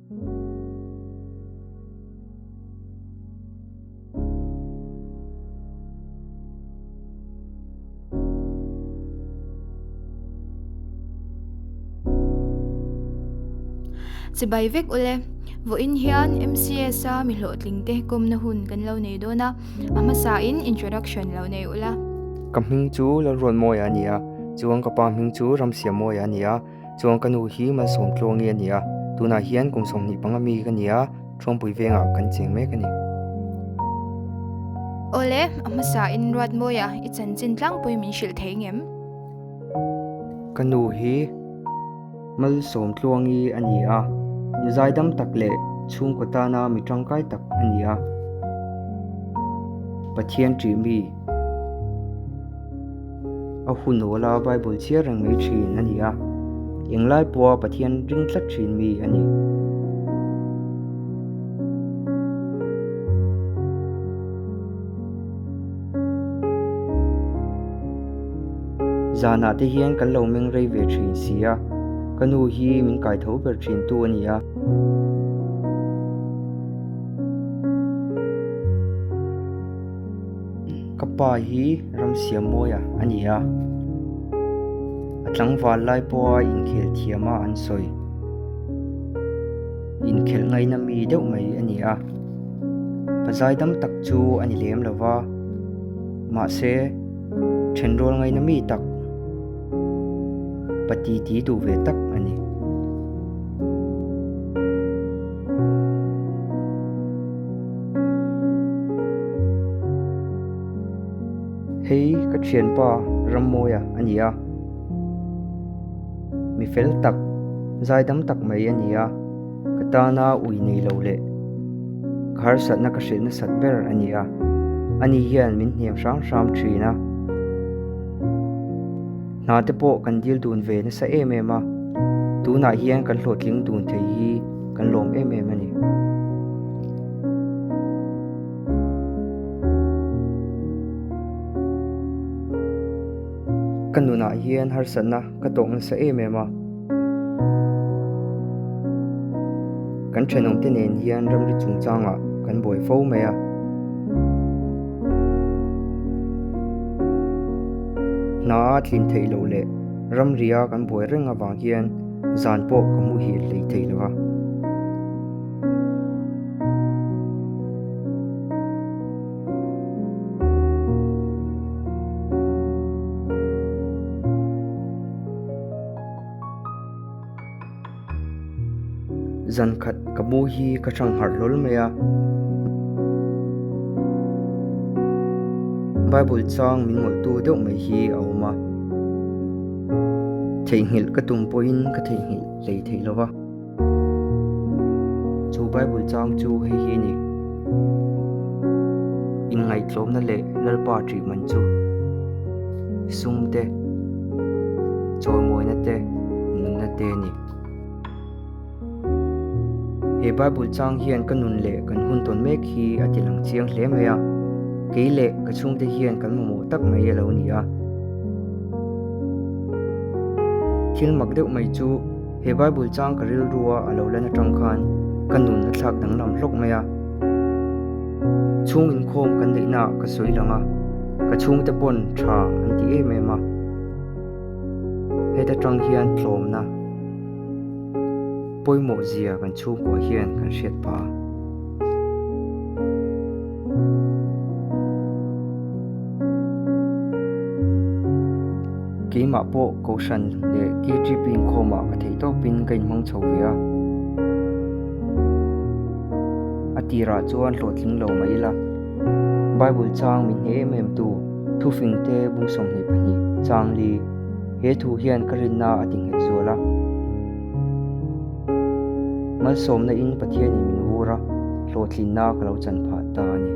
Chibai vek ule, vawiin hian MCS-a mi hlawhtlingte kawmna hun kan lo nei dawn a, a hmasain introduction lo nei ula. Ka hming chu Lalruatmawia a ni a, chuan ka pa hming chu Ramsiamawia a ni a. Chuan ka nu hi Malsawmtluangi a ni a, tunah hian kum 25 mi ka ni a, Thuampui vengah kan cheng mek a ni. Awle, a hmasa in Ruatmawia i chanchin tlangpui min hrilh thei ngem? Ka nu hi Malsawmtluangi a ni a, nu zaidam tak leh chhungkaw tana mi tangkai tak a ni a. Pathian ṭih mi. A hun awla Bible chhiar reng mai thin a ni a, englai pawha Pathian ring tlat thin mi a ni. Zanah te hian kan lo meng rei ve thin si a, ka nu hi min kai tho ber thin tu a ni a. Ka pa hi Ramsiamawia a ni a, a tlangval lai pawha inkhel thiama an sawi. Inkhelh ngaina mi deuh mai a ni a, pa zaidam tak chu a ni lem lo va, mahse thenrual ngaina mi tak, pa titi duh ve tak a ni. Hei ka thianpa Rammawia a ni a, mi fel tak, zaidam tak mai a ni a, ka tana ui nei lo leh ka harsatna ka hrilh nasat ber a ni a, ani hian min hniam hram hram thin a. Hna te pawh kan dil dun ve nasa em em a, tunah hian kan hlawhtling dun thei hi kan lawm em em a ni. Ka nunah hian harsatna ka tawk nasa em em a. Kan thenawmte nen hian ramri chungchangah kan buai fo mai a. Hna a tlin theih loh leh ramria kan buai reng avang hian zan pawh ka muhil hlei thei lo va. Zan khat ka mu hi ka hrang harh hlawl mai a. Bible chang min ngawlhtu deuh mai hi a awm a. Theihnghilh ka tum pawhin ka theihnghilh hlei theih lo va. Chu Bible chang chu hei hi a ni. Inngaihtlawmna leh Lalpa ṭih man chu sum te, chawimawina te, nunna te a ni. He Bible chang hian ka nun leh kan hun tawn mek hi a ti lang chiang hle mai a, kei leh ka chhungte hian kan mamawh tak mai a lo ni a. Thil mak deuh mai chu he Bible chang ka rilrua a lo lan atang khan ka nun a thlak danglam hlawk mai a. Chhung inkhawm kan neihnaah ka sawi lang a, ka chhungte pawn tha an ti em em a. Heta tang hian tlawmna pawimawh zia kan chhungkuah hian kan hriat phah a. Keimah pawh Kohhran leh KTP inkhawmah ka theih tawpin ka inhmang chho ve a. A tirah chuan hlawhtling lo mah ila, Bible chang min hne em em tu Thufingte bung 22 chang li he thu hian ka rinna a ti nghet zual a. Malsawmna in Pathianin min vur a, hlawhtlinna ka lo chan phah ta a ni.